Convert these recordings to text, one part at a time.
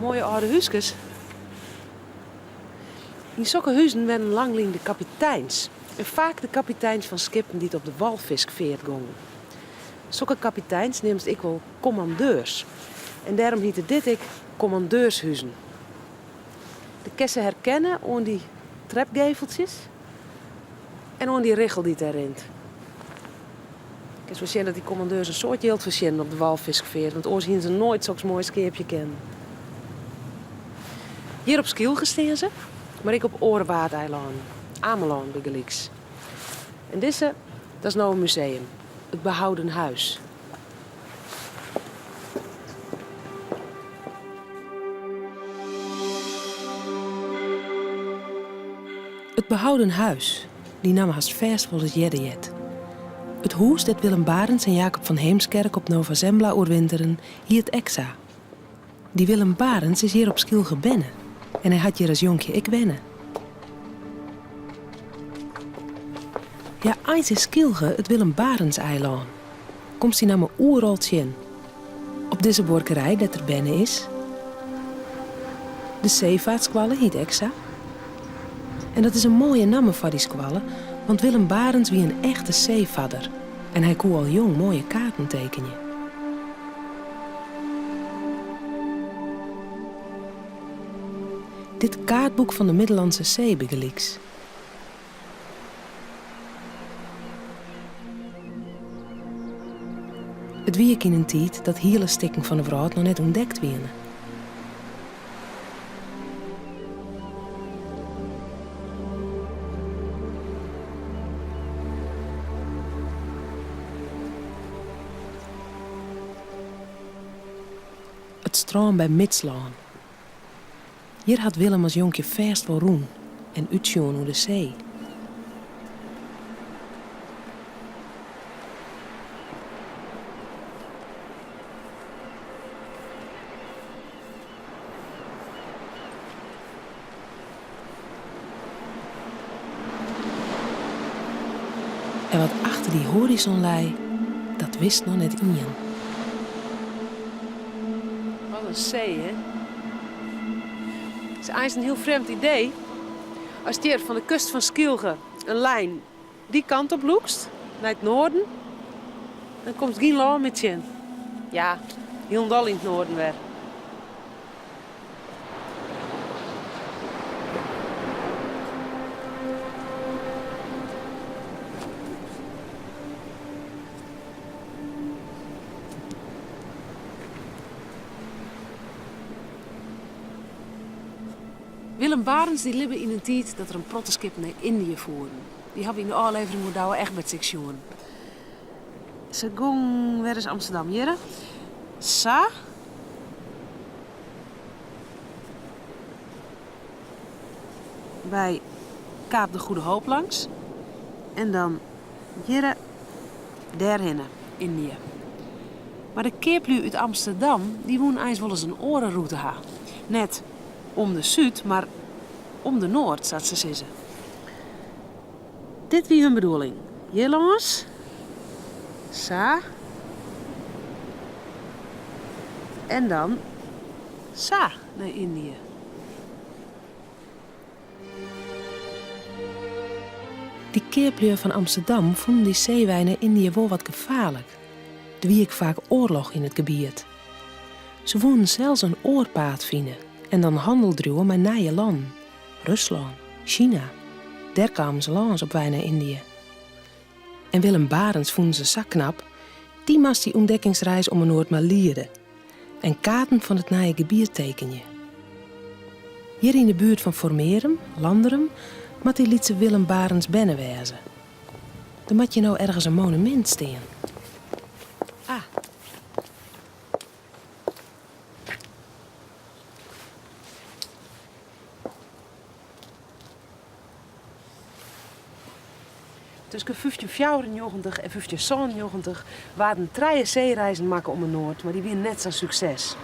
Moaie âlde húskes. Yn sokke huzen wennen lang lyn de kapiteins. En faak de kapiteins fan skippen dy't op de walfiskfeart gongen. Sokke kapiteins neamst ek wol kommandeurs. En dêrom hjitte dit ek kommandeurshuzen. Do kinst se herkenne oan dy trepgeveltsjes en oan dy richel dy't dêr rint. Kinst wol sjen dat dy kommandeurs in soad jild fertsjinnen op de walfiskfeart, want oars hiene se noait soks moais keapje kinnen. Hjir op Skylge stean se, mar ek op oare Waadeilannen, Amelân bygelyks. En dizze, dat is no in museum, it Behouden Huis. It Behouden Huis, dy namme hast fêst wolris earder heard. It hûs dêr't Willem Barentsz en Jacob van Heemskerk op Nova Zembla oerwinteren, hiet ek sa. Dy Willem Barentsz is hjir op Skylge berne en hy hat hjir as jonkje ek wenne. Ja, eins is Skylge it Willem Barentsz-eilân. Komst dy namme oeral tsjin. Op dizze buorkerij dêr't er berne is. De seefaartskoalle hiet ek sa. En dat is in moaie namme foar dy skoalle, want Willem Barentsz wie in echte seefarder en hy koe al jong moaie kaarten tekenje. Dit kaartboek fan de Middellandse See bygelyks. It wie ek yn in tiid dat hiele stikken fan de wrâld noch net ûntdekt wiene. It strân by Midslân. Hjir hat Willem as jonkje fêst wol rûn en útsjoen oer de see. En wat achter dy hoarizon lei, dat wist noch net ien. Wat in see, hè? It is eins in hiel frjemd idee. Ast hjir fan de kust fan Skylge in lijn dy kant op lûkst, nei it noarden, dan komst gjin lân mear tsjin. Ja, hielendal yn it noarden wer. Willem Barentsz dy libbe yn in tiid dat der in protte skippen nei Indië foeren. Dy hawwe we yn de ôflevering oer Douwe Egberts ek sjoen. Se gong wer is Amsterdam hjirre. Sa. By Kaap de Goede Hoop langs en dan hjirre dêrhinne, Indië. Mar de keaplju út Amsterdam dy woenen eins wolris in oare rûte ha. Net om de Súd, mar om de Noard, sa't se sizze. Dit wie hun bedoeling. Hjir lâns. Sa. En dan sa nei Indië. Dy keaplju fan Amsterdam fûnen dy seewei nei Indië wol wat gefaarlik. Der wie ek faak oarloch yn it gebiet. Se woenen sels in oar paad fine en dan hannel driuwe mei nije lannen, Ruslân, Sjina. Dêr kamen se lâns op wei nei Indië. En Willem Barentsz fûnen se sa knap, dy moast dy ûntdekkingsreis om 'e Noard mar liede en kaarten fan it nije gebiet tekenje. Hjir yn de buert fan Formearum, Landerum, moat dy lytse Willem Barentsz berne wêze. Der moat hjir no ergens in monumint stean. Ah. Tusken 1594 en 1597 waarden trije seereizen makke om 'e Noard, mar dy wiene net sa'n sukses.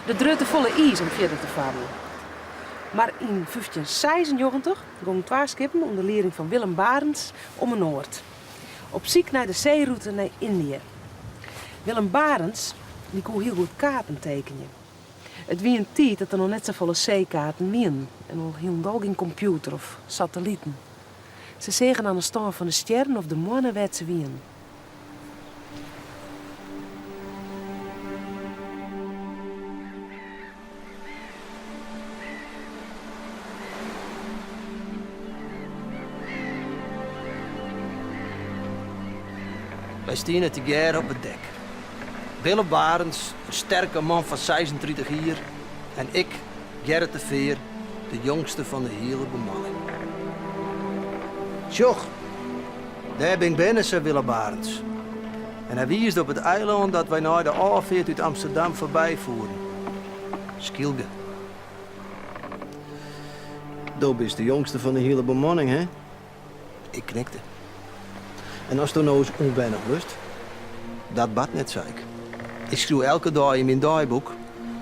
Der dreau tefolle iis om fierder te farren. Mar yn 1596 gongen twa skippen ûnder lieding fan Willem Barentsz om 'e Noard, op syk nei de seerûte nei Indië. Willem Barentsz dy koe hiel goed kaarten tekenje. It wie in tiid dat der noch net safolle seekaarten wienen en al hielendal gjin kompjûter of satelliten. Se seagen oan de stân fan de stjerren of de moanne wêr't se wienen. Wy stiene tegearre op it dek. Willem Barentsz, in sterke man fan 36 jier, en ik, Gerrit de Veer, de jongste fan de hiele bemanning. Sjoch, dêr bin ik berne, sei Willem Barentsz. En hy wiisde op it eilân dat wy nei de ôffeart út Amsterdam foarby foeren. Skylge. Do bist de jongste fan de hiele bemanning, hè? Ik knikte. En asto no ris ûnwennich wurdst? Dat bart net, sei ik. Ik skriuw elke dei yn myn deiboek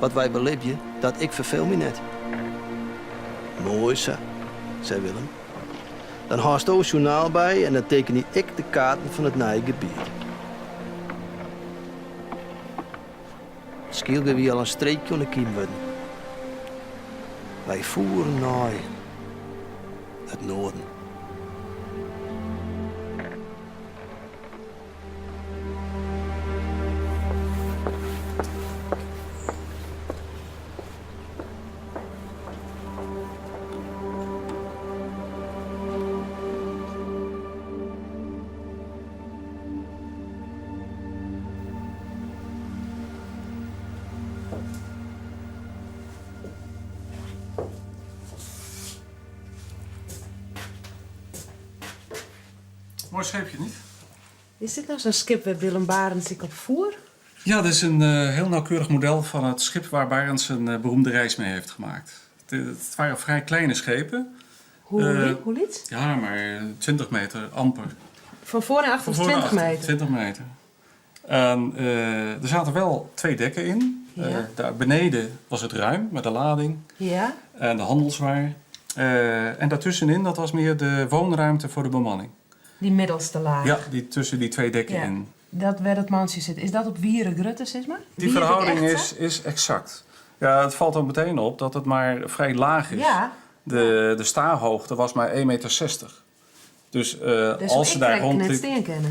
wat wy belibje, dat ik ferfeel my net. Moai sa, sei Willem. Dan hâldsto in sjoernaal by en dan tekenje ik de kaarten fan it nije gebiet. Skylge wie al in streekje oan de kym wurden. Wy foeren nei it noarden. Moai scheepje, niet? Is dit no sa'n skip wêr't Willem Barentsz ek op foer? Ja, dit is een heel nauwkeurig model van het schip waar Barentsz een beroemde reis mee heeft gemaakt. Het waren vrij kleine schepen. Hoe, hoe lyts? Ja, maar 20 meter amper. Fan foar en achter 20 meter? 20 meter. En er zaten wel twee dekken in. Ja. Daar beneden was het ruim met de lading en de handelswaar. En daartussenin, dat was meer de woonruimte voor de bemanning. Dy middelste laach? Ja, die tussen die twee dekken in. Dat wêr't it mantsje sit, is dat op wiere grutte sis mar? Die verhouding is exact. Ja, het valt ook meteen op dat het maar vrij laag is. De staarhoogte was maar 1,60 meter. Dus Dus als ze ik daar krekt rond net liep- stean kinne.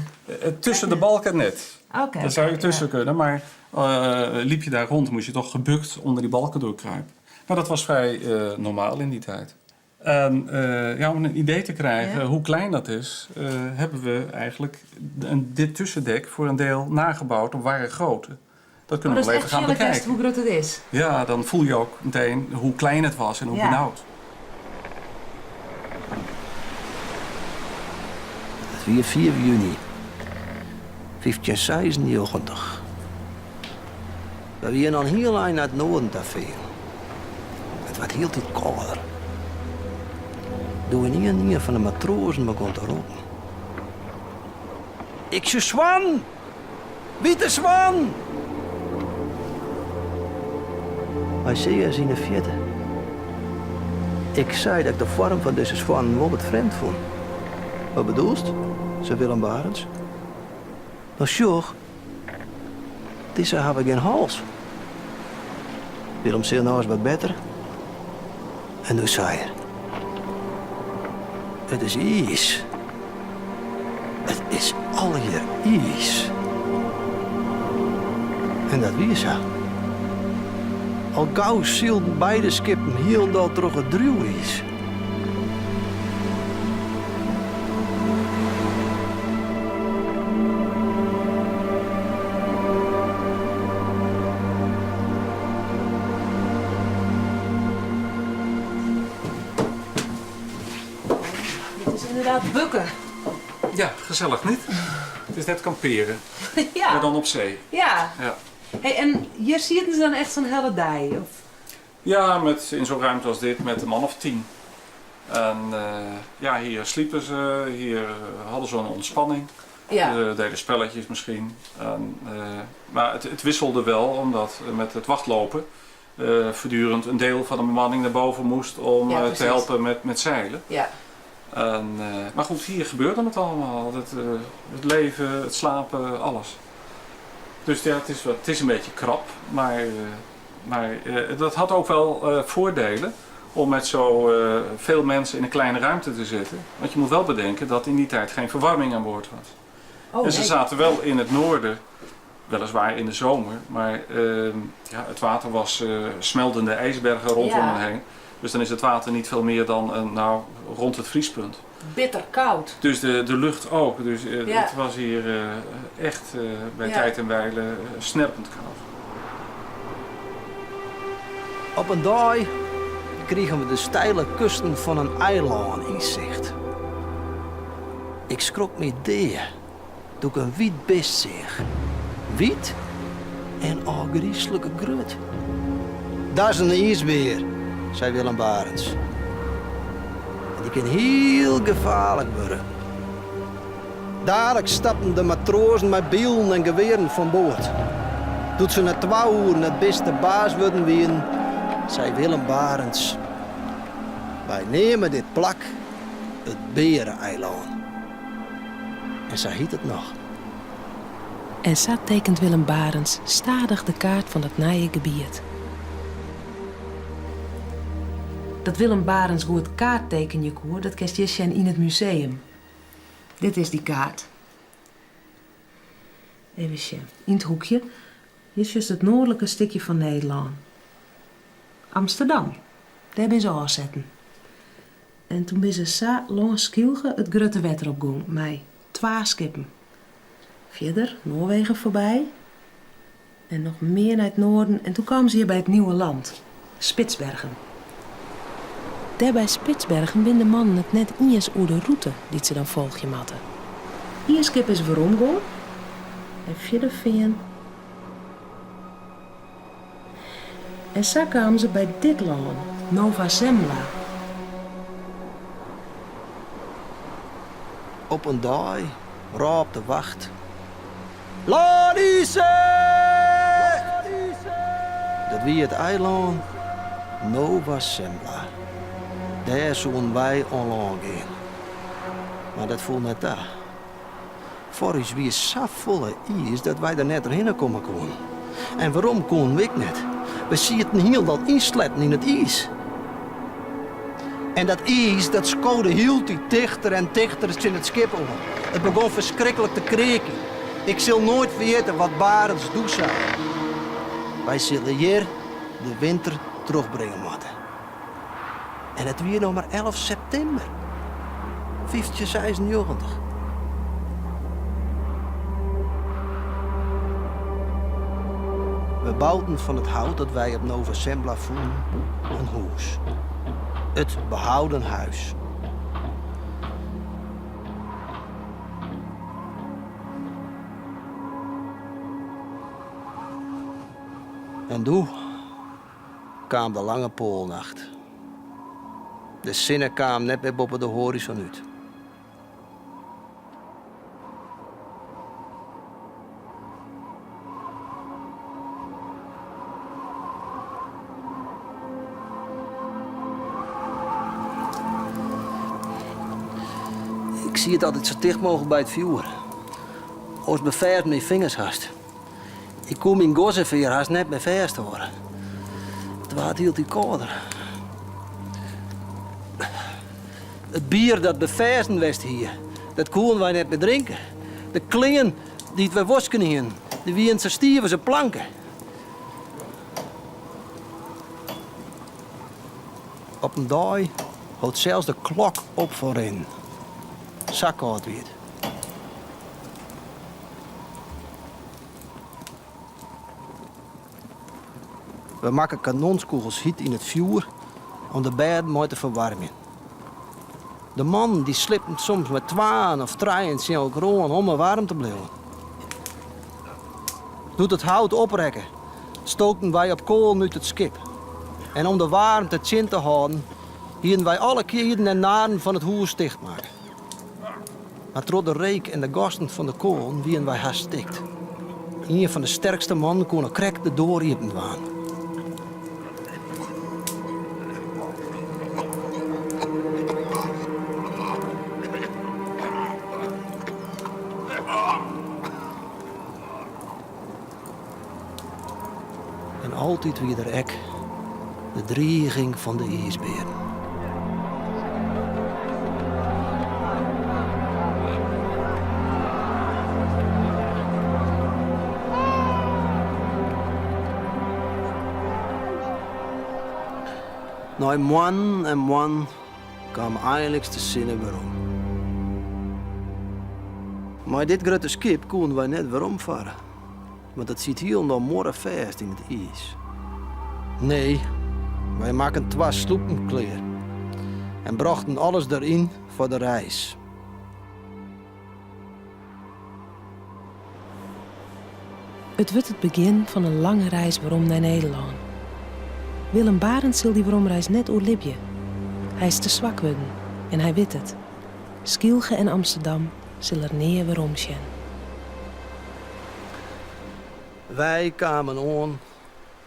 Tussen de balken net. Oké, Daar zou je oké, tussen ja. kunnen, maar liep je daar rond, moest je toch gebukt onder die balken doorkruipen. Maar dat was vrij normaal in die tijd. En ja, om een idee te krijgen hoe klein dat is, hebben we eigenlijk dit tussendek voor een deel nagebouwd op ware grootte. Dat kunnen Oh, we dat wel is even echt gaan sjoen bekijken. hoe grut it is. Ja, dan voel je ook meteen hoe klein het was en hoe benauwd. It wie 4 juny 1596. Wy wiene al in hiel ein nei it noarden ta fearn. It waard hieltyd kâlder. Doe ynienen ien fan de matroazen begûn te roppen. Ik sjoch swannen! Wite swannen! Wy seagen se yn 'e fierte. Ik sei dat ik de foarm fan dizze swannen wol wat frjemd fûn. Wat bedoelst? sei Willem Barentsz. No sjoch, dizze hawwe gjin hals. Willem seach nochris wat better en doe sei er, It is iis. It is allegear iis. En dat wie sa. Al gau sylden beide skippen hielendal troch it driuwiis. Dit is ynderdaad bukken. Ja, gesellich niet? It is net kampearen, mar dan op see. Ja. Ja. Hey, en hjir sieten se dan echt sa'n hiele dei? Of? Ja, met, in zo'n ruimte als dit met een man of 10. En ja, hier sliepen ze, hier hadden ze een ontspanning. Ze deden spelletjes misschien. En, maar het wisselde wel, omdat met het wachtlopen voortdurend een deel van de bemanning naar boven moest om te helpen met zeilen. En, maar goed, hier gebeurde het allemaal. Het leven, het slapen, alles. Dus ja, het is een beetje krap, maar Maar dat had ook wel voordelen om met zo veel mensen in een kleine ruimte te zitten. Want je moet wel bedenken dat in die tijd geen verwarming aan boord was. Oh, en ze nee. zaten wel in het noorden, weliswaar in de zomer, maar ja, het water was smeltende ijsbergen rondom Ja. hen heen. Dus dan is het water niet veel meer dan nou, rond het vriespunt. Bitter koud. Dus de lucht ook. Dus Ja. het was hier echt bij Ja. tijd en wijle snerpend koud. Op in dag krigen we de steile kusten fan in eilân yn sicht. Ik skrok my dea doe't ik in wyt bist seach. Wyt en ôfgryslike grut. Dat is in iisbear, sei Willem Barentsz. En dy kin hiel gefaarlik wurde. Daliks stapten de matroazen mei bilen en gewearen fan board. Doe't se nei twa oeren it bist de baas wurden wienen, sei Willem Barentsz, Wy neame dit plak it Beare-eilân. En sa hyt it noch. En sa tekent Willem Barentsz stadich de kaart fan dat nije gebiet. Dat Willem Barentsz goed kaarttekenje koe, dat kinst hjir sjen yn it museum. Dit is dy kaart. Even sjen. Yn it hoekje. Hjir sjochst it noardlike stikje fan Nederlân. Amsterdam. Dêr binne se ôfsetten. En toen binne se sa lâns Skylge it grutte wetter opgong mei twa skippen. Fierder Noarwegen foarby en noch mear nei it noarden en toen kamen se hjir by it Nieuwe Land, Spitsbergen. Dêr by Spitsbergen binne de mannen it net iens oer de rûte dy't se dan folgje moatte. Ien skip is weromgong en fierder fearn. En sa kamen se by dit lân, Nova Zembla. Op in dei rôp de wacht, Lân yn sicht! Dat wie it eilân Nova Zembla. Dêr soenen wy oan lân gean. Mar dat foel net ta. Foar ús wie safolle iis dat wy der net trochhinne komme koenen. En werom koenen we ek net. We sieten hielendal ynsletten yn it iis. En dat iis dat skode hieltyd tichter en tichter tsjin it skip oan. It begûn ferskriklik te kreakjen. Ik sil noait ferjitte wat Barentsz doe sei. Wy sille hjir de winter trochbringe moatte. En it wie noch mar 11 septimber 1596. We bouden fan it hout dat wy op Nova Zembla fûnen in hûs. It Behouden Huis. En doe kaam de lange poalnacht. De sinne kaam net mear boppe de hoarizon út. Ik siet altyd sa ticht mooglik by it fjoer. Oars befêsten myn fingers hast. Ik koe myn guozzefear hast net mear fêsthâlde. It waard hieltyd kâlder. It bier dat befêsten west hie, dat koenen wy net mear drinke. De klean dy't wy wosken hienen, dy wienen sa stiif as in planke. Op in dei hold sels de klok op fan rinnen. Sa kâld wie it. We makken kanonskûgels hyt yn it fjoer om de bêden mei te ferwaarmjen. De mannen dy slipten soms mei twaen of trijen tsjin elkoar oan om mar waarm te bliuwen. Doe't it hout oprekke, stookten wy op koalen út it skip. En om de waarmte tsjin te hâlden, hienen wy alle kieren en naden fan it hûs tichtmakke. Mar troch de reek en de gassen fan de koalen wienen wy hast stikt. Ien fan de sterkste mannen koe noch krekt de doar iepen dwaan. En altyd wie der ek de driging fan de iisbearen. Nei moannen en moannen kaam einliks de sinne werom. Mei dit grutte skip koene wy net weromfarre, want it siet hielendal muorrefêst yn it iis. Nee, wy makken twa sloepen klear en brochten alles deryn foar de reis. It wurdt it begjin fan in lange reis werom nei Nederlân. Willem Barentsz sil dy weromreis net oerlibje. Hy is te swak wurden en hy wit it. Skylge en Amsterdam sil er nea werom sjen. Wy kamen oan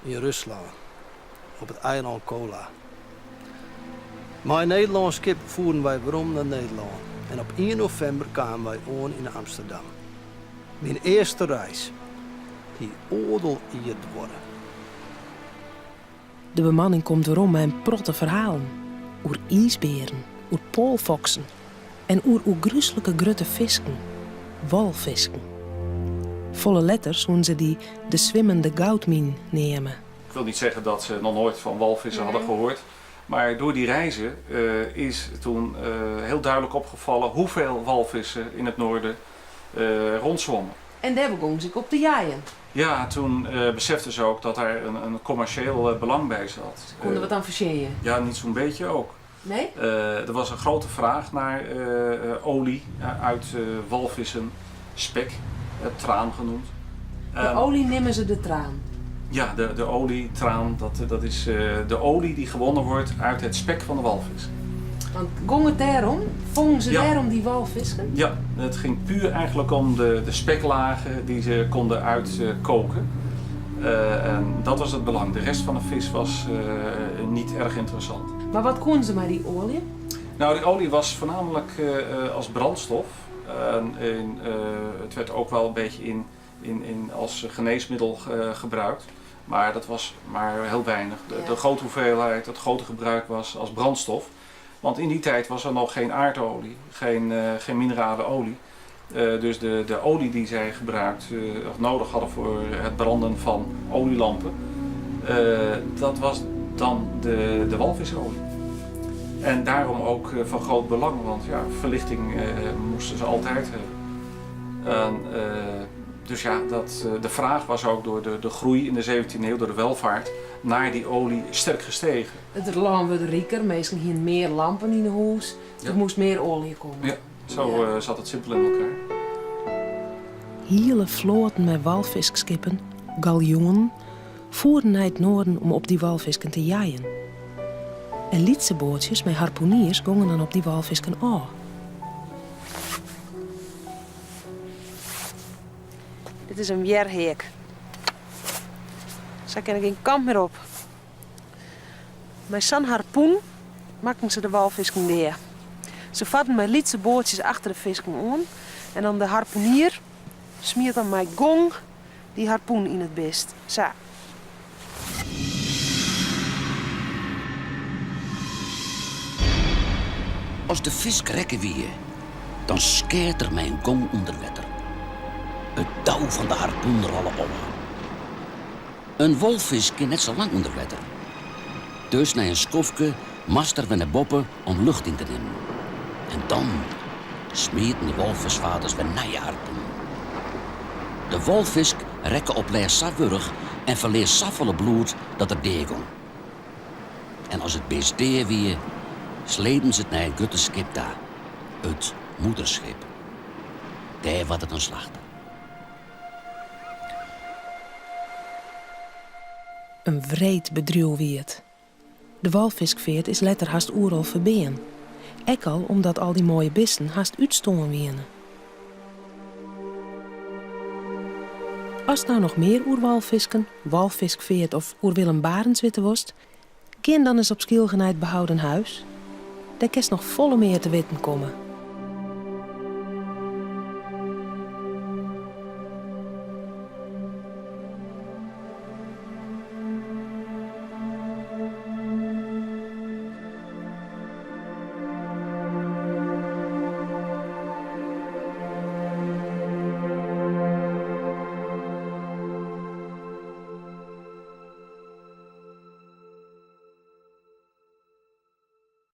yn Ruslân, op it eilân Kola. Mei in Nederlânsk skip foeren wy werom nei Nederlân en op ien novimber kamen wy oan yn Amsterdam. Myn earste reis hie oardel jier duorre. De bemanning komt werom mei in protte ferhalen. Oer iisbearen, oer poalfoksen en oer oergrúslike grutte fisken, walfisken. Folle letter soenen se dy de swimmende goudmyn neame. Ik wil niet zeggen dat ze nog nooit van walvissen hadden gehoord, maar door die reizen is toen heel duidelijk opgevallen hoeveel walvissen in het noorden rondzwommen. En dêr begongen se ek op te jeien. Ja, toen beseften ze ook dat daar een commercieel belang bij zat. Ze konden wat aan fertsjinje. Ja, niet zo'n beetje ook. Nee? Er was een grote vraag naar olie uit walvissen, spek, traan genoemd. De olie neame se de traan? Ja, de olie, traan, dat is de olie die gewonnen wordt uit het spek van de walvis. Want gong it dêrom? Fongen se dêrom dy walfisken? Ja, het ging puur eigenlijk om de speklagen die ze konden uitkoken. En dat was het belang. De rest van de vis was niet erg interessant. Maar wat koenen se mei dy oalje? Nou, die olie was voornamelijk als brandstof. En het werd ook wel een beetje als geneesmiddel gebruikt. Maar dat was maar heel weinig. De grote hoeveelheid, het grote gebruik was als brandstof. Want in die tijd was er nog geen aardolie, geen minerale olie. Dus de olie die zij gebruikt of nodig hadden voor het branden van olielampen, dat was dan de walvisolie. En daarom ook van groot belang, want ja, verlichting moesten ze altijd hebben. En dus ja, de vraag was ook door de groei in de 17e eeuw, door de welvaart, naar die olie sterk gestegen. It lân wurdt riker, minsken hiene mear lampen yn 'e hûs, der moast mear oalje komme. Ja, zo zat het simpel in elkaar. Hiele floaten mei walfiskskippen, galjoenen, foeren nei it noarden om op dy walfisken te jeien. En lytse boatsjes mei harpoeniers gongen dan op dy walfisken ôf. Dit is in wjerheak. Sa kin ik gjin kant mear op. Mei sa'n harpoen makken se de walfisken dea. Se farden mei lytse boatsjes achter de fisken oan en dan de harpoenier smiet dan mei gong dy harpoen yn it bist. Sa. As de fisk rekke wie, dan skeat er mei in gong ûnder wetter. It tou fan de harpoen rolle ôf. In walfisk kin net sa lang ûnder wetter. Dus nei in skoftke moast er wer nei boppe om lucht yn te nimmen. En dan smieten de walfiskfarders wer nije harpoenen. De walfisk rekke op lêst sa wurch en ferlear safolle bloed dat er deagong. En as it bist dea wie, sleepten se it nei it grutte skip ta, it moederschip. Dêr waard it dan slachte. In wreed bedriuw wie it. De walfiskfeart is letter hast oeral ferbean. Ek al omdat al dy moaie bisten hast útstoarn wiene. Ast no noch mear oer walfisken, walfiskfeart of oer Willem Barentsz witte wolst, gean dan ris op Skylge nei it Behouden Huis. Dêr kinst noch folle mear te witten komme.